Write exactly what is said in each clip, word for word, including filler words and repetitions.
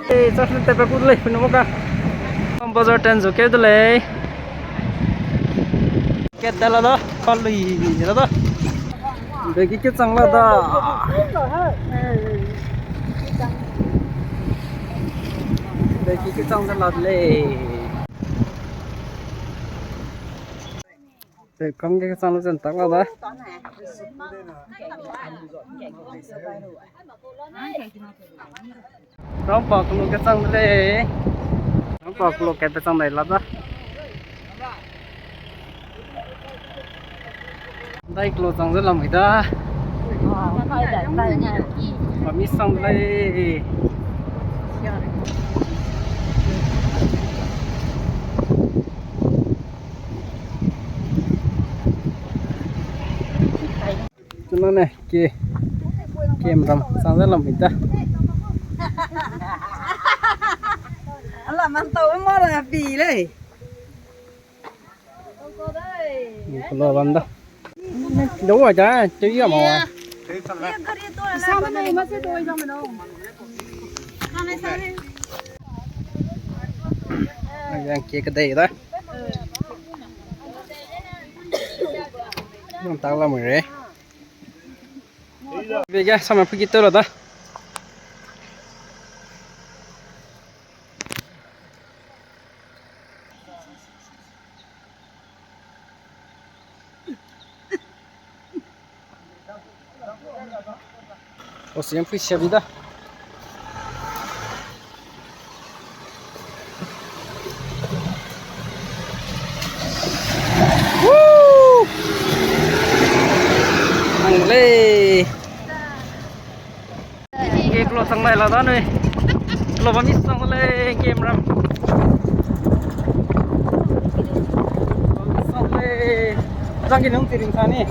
Ei, chak te pe ku de lei, punu mo ka. Bazar ten zu ke de lei. Ket da la da, pa lui la da. Beki ke chang la da. Beki ke chang da la de lei. Te kam ke chang lu zen tak la da. Rampa kelu ke chang de lei. Rampa kelu ke pe chang dai la da. Dai kelu chang ze lamui da. Mami sang de lei. Chuna ne, ke, ke ram chang ze lamui da. Ala man tau mo ra pi lei. Kelo bam da. Dau wa da, te ya ma wa. Yang ke kedei da. Nang tak lamui re. Bege, sama pigi tau la da. O, siam pui siam da. Woo! Ang lei. Ke kelo chang lai la da nui. Kelo bam mi sang lei, ke ram. Sang lei. Zang ki nung tiring sa ni.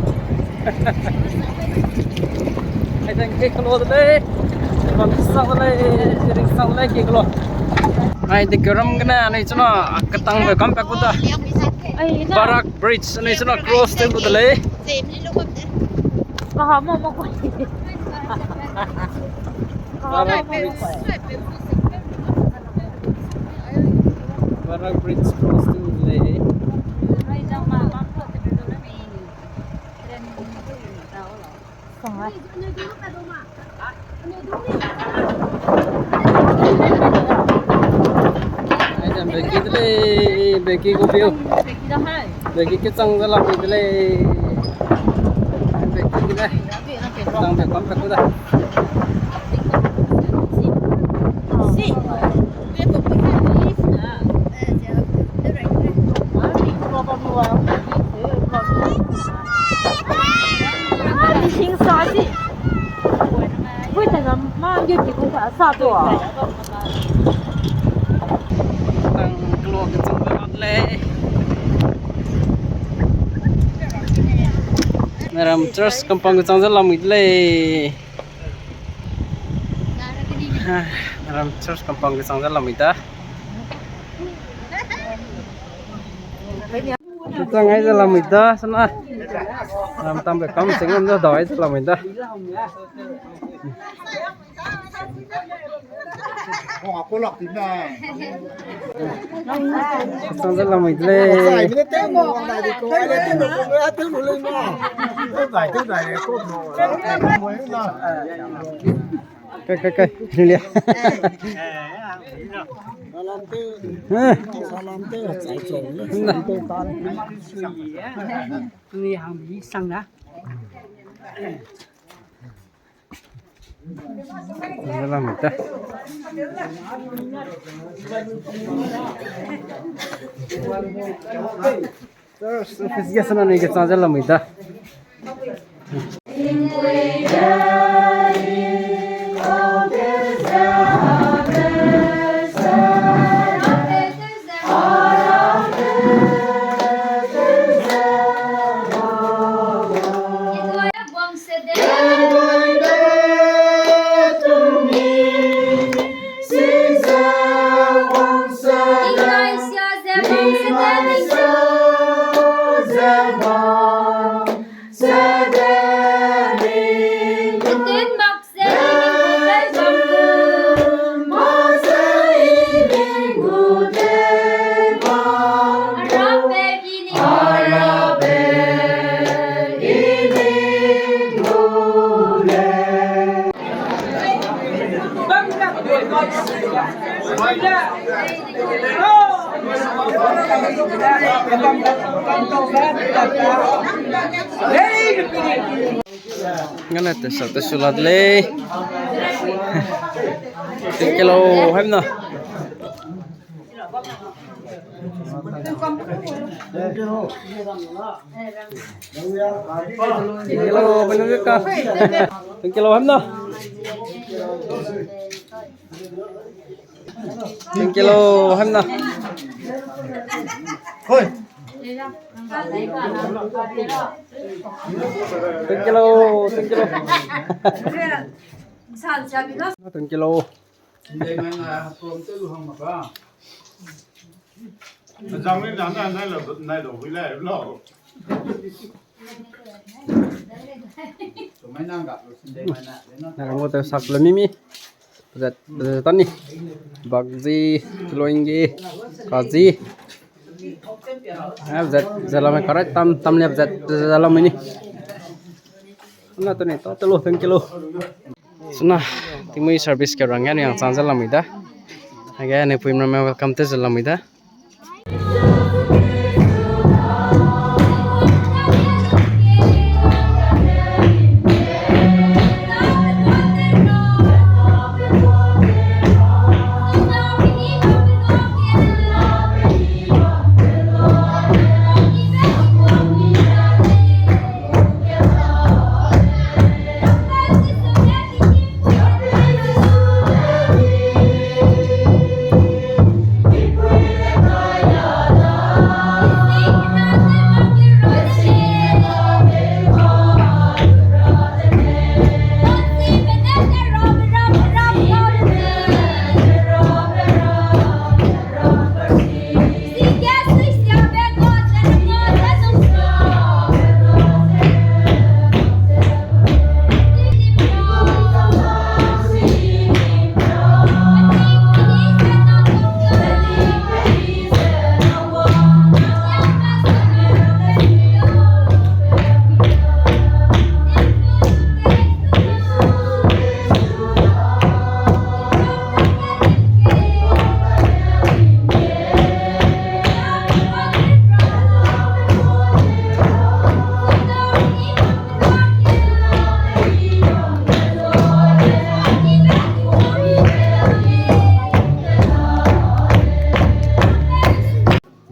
Ai dang ke kelo de lei. Bam mi sang lei, tiring sang lei ke kelo. Ai de ke ram gene anui chuna ketang be kam pe ku da. Barak Bridge anui chuna cross te ku de lei. Barak Bridge. Barak Bridge cross tu lei. Ai, jam beki de lei, beki ko piu. Beki ke chang ze lamui de lei. Beki de lei. Chang ze kam pe ku da. Nang kelo ke chang ze lamui de lei. Naram church compound ke chang ze lamui de lei. Ah, naram church compound ke chang ze lamui da. Chang ai ze lamui da, sana. Ram tam be kam sing ngam ze dau ai ze lamui da. Chang ze lamui de lei. Kai, kai, kai. Lia. Eh. Ni hang di sang na. Dalam ta. Church office ge sana ni ge chang ze lamui da. Ngana te sa te sula de lei. Thank you lo, hem na. Thank you lo, benu ka. Thank you lo, hem na. Thank you lo, hem na. Hoi. Thank you lo, thank you lo. Thank you lo. Na rang water sak le mimi. Zat, zat tani. Bakji, loingi, kaji. Ah, zat, zat lamai karai tam, tam le zat, zat lamai ni. Na tani, ta, ta lo, thank you lo. Suna, tingmui service ke rang ge ni yang chang zat lamai da. Age, ne pui mrame welcome te zat lamai da.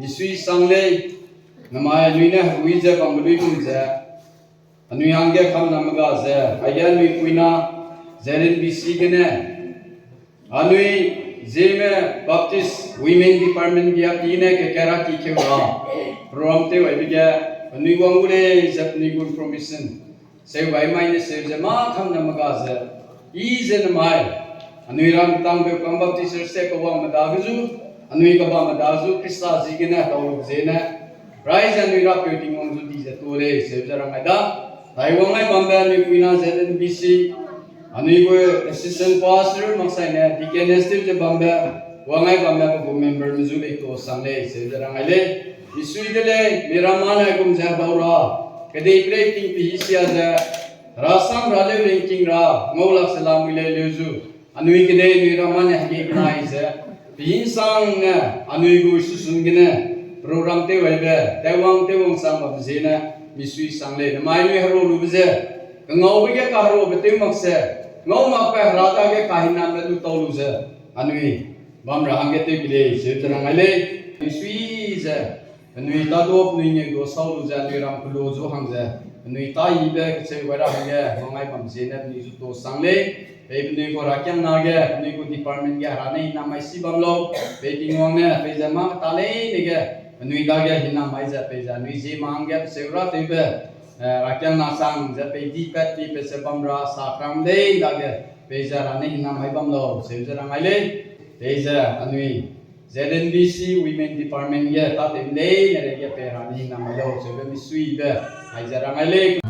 Misui sang lei, namai anui ne herui ze bambe luigum ze, anui hangge kamname ga ze, aige anui puina, Z N B C gene, anui Zeme Baptist Women Department ge a pi ne kekera ki keu ra, program tew aibe ge, anui wang gu lei ze penui gu information. Seu bai mai ne seu ze mâ kamname ga ze, i ze namai, anui ram tangbe kam Baptist Church se kawangme dage zu, anui kabame dage zu Khrista ziegene tau lu ze ne, rai ze anui Rapeu Tingwang zu di ze tu lei, seu ze rang ai da. Taiwan ai bambe anui puina Z N B C, anui gu assistant pastor maksai ne deaconess tew ze bambe, wang ai bambe pe gu memberme zu lei tu sang lei, seu ze rang ai lei. Misui de lei, mi ramme ne gum ze dau ra, kedei prei ting pi sia ze, rasam ra leu lingking ra, ngau lak se lamui lei leu zu. Anui kedei anui ramme ne hegei benai ze, pihinsang ne, anui gu susun gene, program tew aibe, tewwang tewwang sang bam ze ne, misui sang lei, namai anui hero lube ze, kengaube ge kaherobe tew mak se, ngau makbe hera dage kahiname lu tau lu ze, anui, bam ra hangge tew ke lei, seu ze rang ai lei, misui ze, penui tadu penui ngeu du sau lu ze anui ram kelu zu hang ze, penui ta yibe kecheu gai ra hangge, wang ai bam ze ne penui zu tu sang lei, pei penui gu herakiangna ge, penui gu department ge hera ne hinamai si bam lau, pei Tingwang ne, pei ze mâ ta leine ge, penui dage hinamai ze, pei ze anui Zeme hangge kecheu ra tewbe, eh, herakiangna sang ze pei di pat di pe se bam ra sa kram lei dage, pei ze hera ne hinamai bam lau, seu ze rang ai lei, pei ze anui, Z N B C Women Department ge, ta tew leine rei ge pei hera ne hinamai lau, seu be misuibe, ai ze rang ai lei.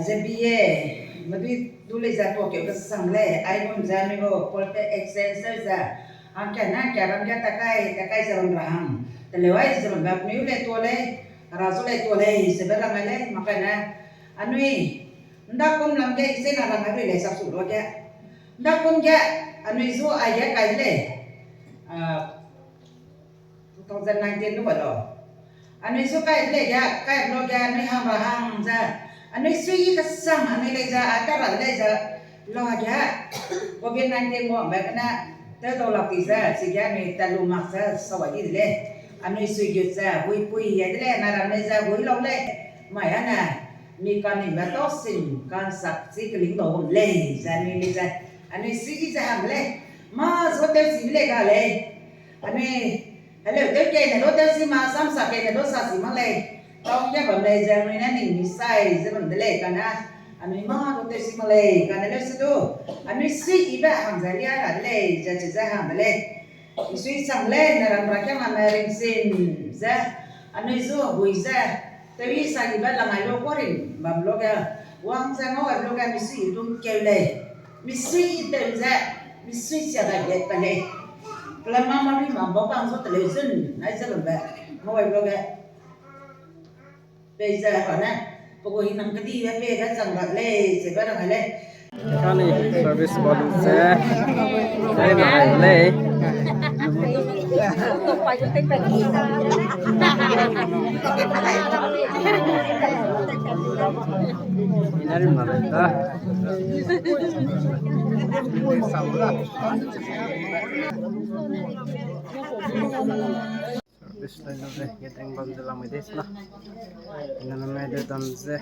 Ze B A, medui du lei ze tuakeu kesang lei, aigum ze anui gu pulpit exchange ze, hangkat ne hangkat ram ge takai, takai ze bam ra hang, teleu ai ze bam ge penui lei tua lei, hera zu lei tua lei, ze be rang ai lei, makai ne, anui, ndakum lam ge i ze na rang ai lei sap su lua ge. Ndakum ge, anui zu ai ge kai de lei, ah, two thousand nineteen lu ba lo. Anui zu kai de lei ge, kai lo ge, anui hang ra hang ze. Anui sui kesang, anui lei ze, a ta ra de lei ze. Lo ge, covid nineteen mo, be kena, te dau lak ti ze, si ge anui ta lu mak ze, sa wa di de lei. Anui sui gut ze, hui pui ye de lei, na ram lei ze, hui lau lei. Mai ane, mi kaning be tau sing, kan sak, si keling dau gum lei, ze anui lei ze. Anui sui ze hang lei. Ma, zo te si lei ga lei. Anui, hello, tew kei ne lo tew si ma, sam sa kei ne lo sa si mak lei. Tau kia bam lei ze, anui ne ning mi sai ze bam de lei, kane. Anui ma lo tew si mak lei, kane leu se du. Anui sui i be hang ze lia ra de lei, ze chi ze hang de lei. I sui chang lei, ne ram ra kia ma me ringsin ze. Anui zu hui ze. Tew i sa i be lang ai lo kuarin bam lo ge. Wang ze ngau ai lo ge, mi sui i lung keu lei. Mi sui i tew ze, mi sui sia dai ge pa lei. Pelama mami ma bau bang zu teleu zun, nai ze lum be. Ngau ai lo ge. Pei ze pa ne. Pe gu hingnam kedi be pei be chang bak lei, ze be rang ai lei. Kani service balu ze. Ai na ai lei. Ina rim na lei da. Service line de, gathering bam de lamui de sna. Ina na mai de dam ze.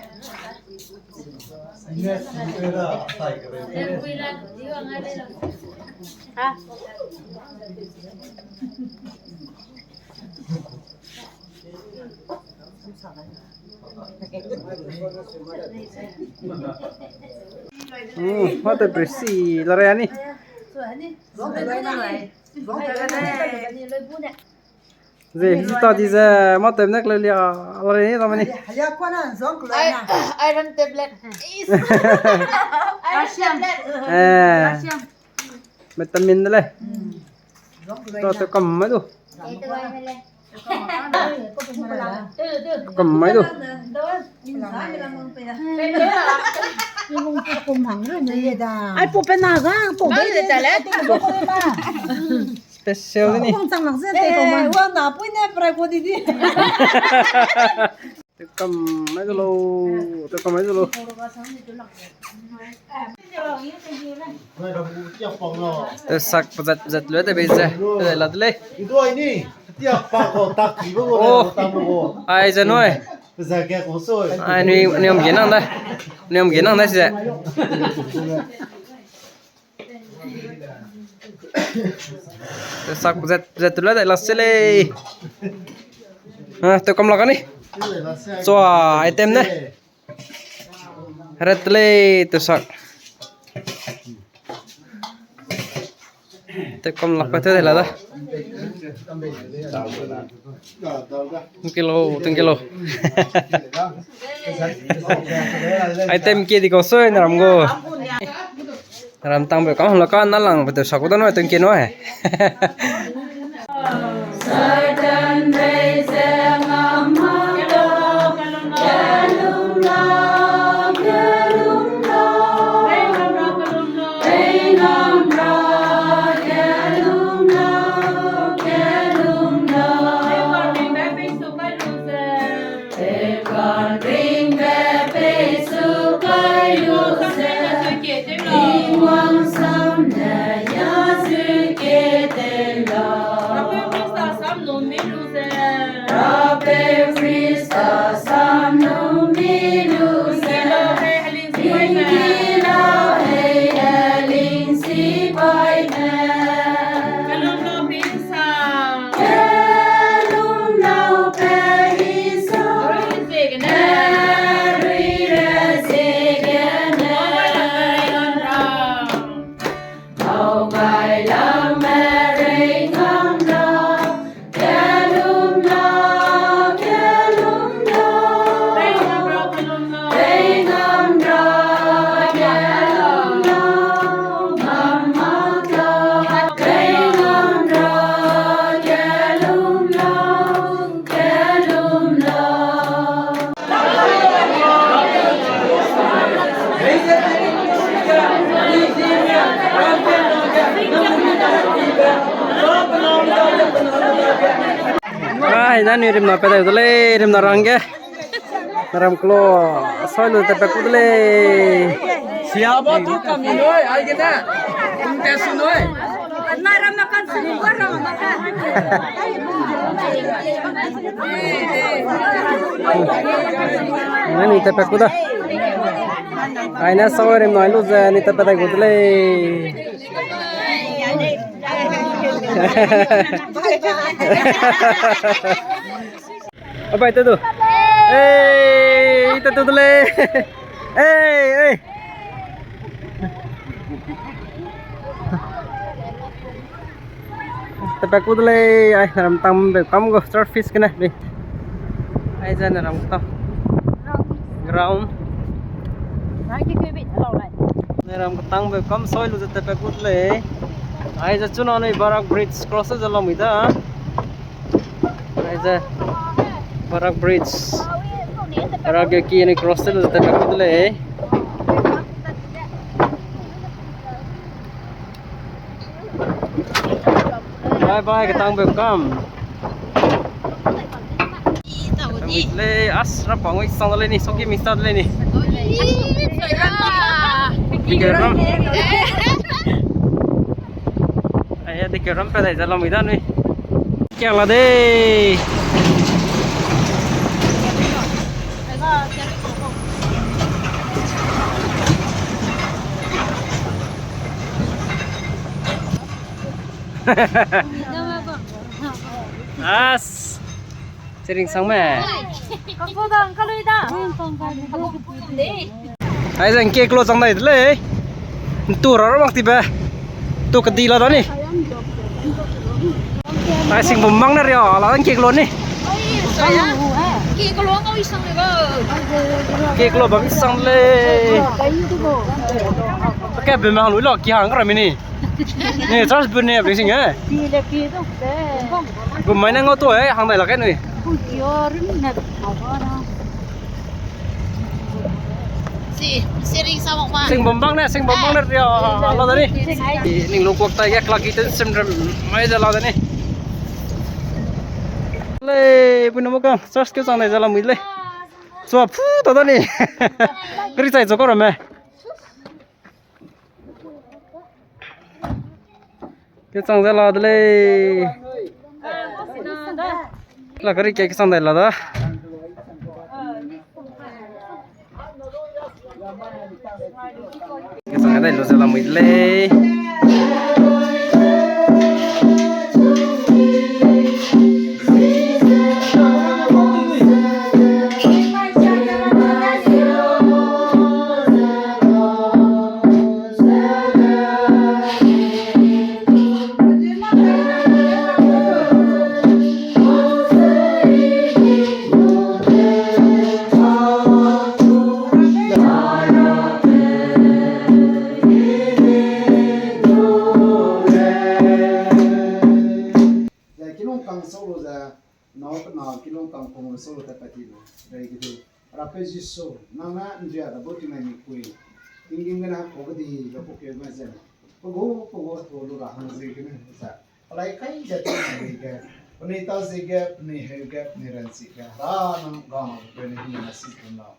Hmm, what a pretty, Lariani. Ze, zita di ze, ma tem nek le lia, Lariani ta mani. Ai, iron tablet. Is. Iron tablet. Eh. Vitamin de le. To, to kam mai du. Kam mai du. Ai, pu pe na ga, pu de de. Special ni. Kung chang lang se te ko ma. Wa na pui ne prai ko di di. Te kam mai du lo, te kam mai du lo. Te sak pezat pezat lu te bei ze. Te la de lei. Oh. Ai ze noi. Ai, ni, ni om ge nang da. Ni om ge nang da se. Te sak zet, zet tu la dai la se lei. Ah, te kam la ka ni. Chua, item ne. Ret lei, te sak. Te kam la ka te de la da. Thank you lo, thank you lo. Item ke di ko soi na ram gu. Ram tang be kam la ka na lang be te sak da no, thank you no he. Satan rei ze ngam mak lo, kalum lo, kalum lo. Rei ngam ra, kalum lo. Rei ngam ra, kalum lo, kalum lo. Rei ngam ra, kalum lo. Tewka'nringbe peisu kai lu ze, Tingwang sam ne ya zu kie tew lau. Rapeu Khrista sam num mi lu ze, Rapeu Khrista sam num mi lu ze, Tingki lau hei heling sipaime. Kalum lau pei sa. Kalum lau pei sa. Rui ziegene. Rui re ziegene. Ngau gai lau merei ngam lau. Kalum lau. Ai, na ni rimna pe dai de lei, rimna rang ge. Ram klo, soi lu te pe ku de lei. Siaba tu kami noi, ai gene. Te su noi. Na ram na kan su ni, wa ram na kan. Na ni te pe ku da. Ai na soi rimna lu ze ni te pe dai ku de lei. Abai te du. Ei, te du de lei. Ei, ei. Te pe ku de lei, ai, na ram tang be kam gu surface gene bi. Ai, ze na ram ta. Ground. Na ram tang be kam soi lu ze te pe ku de lei. Ai, ze chuna ni Barak Bridge cross ze lamui da. Aize Barak Bridge. Barak ge ki ni cross te lu ze te pe ku de lei. Bye bye, ketang be kam. Lei, as, ra pang wei sang lei ni, soki mi start lei ni. Bigger ram. Ai, ya, de ke ram pe dai za lamui da nui. Kiang la de. As. Sering sang me. Ai zeng cake lo chang dai de lei. Ntu ra ra mak ti be. Tu kedi la da ni. Ai sing bum bang ne ria la dan cake lo ni. Cake lo bam sang lei. Ke be ma lu lo ki hang ra mi ni. Ni charge bu ne bring sing eh. Gu mai ne ngau to eh hang dai la kai nui. Sing bam bang ne, sing bam bang ne ria la da ni. Ning lo kok tai ge klak ki ten sem rem mai da la da ni. Lei, bu no mo ka, charge ke chang dai za la mui lei. Sua phu ta da ni. Kri chai zo ko ra me. Ke chang ze la de lei. La kari ke ke chang dai la da. Ke chang dai lu ze la mui de lei. Zai kilung kang sau lu ze, nâu pe na kilung kang pung lu sau lu tat pat ti lu, rei ge du. Rapeu Jisu, nang ne nria da bu tingai mi kui. Tinggîm gene hepau kedi be pau keu mai ze. Pe gu, pe gu, pe lu ra hang zi gene ze. Pelai kai ze tingai ge. Penui tau zi ge, penui heu ge, penui ran zi ge. Ra nang ga ma ge penui hi na si kun lau.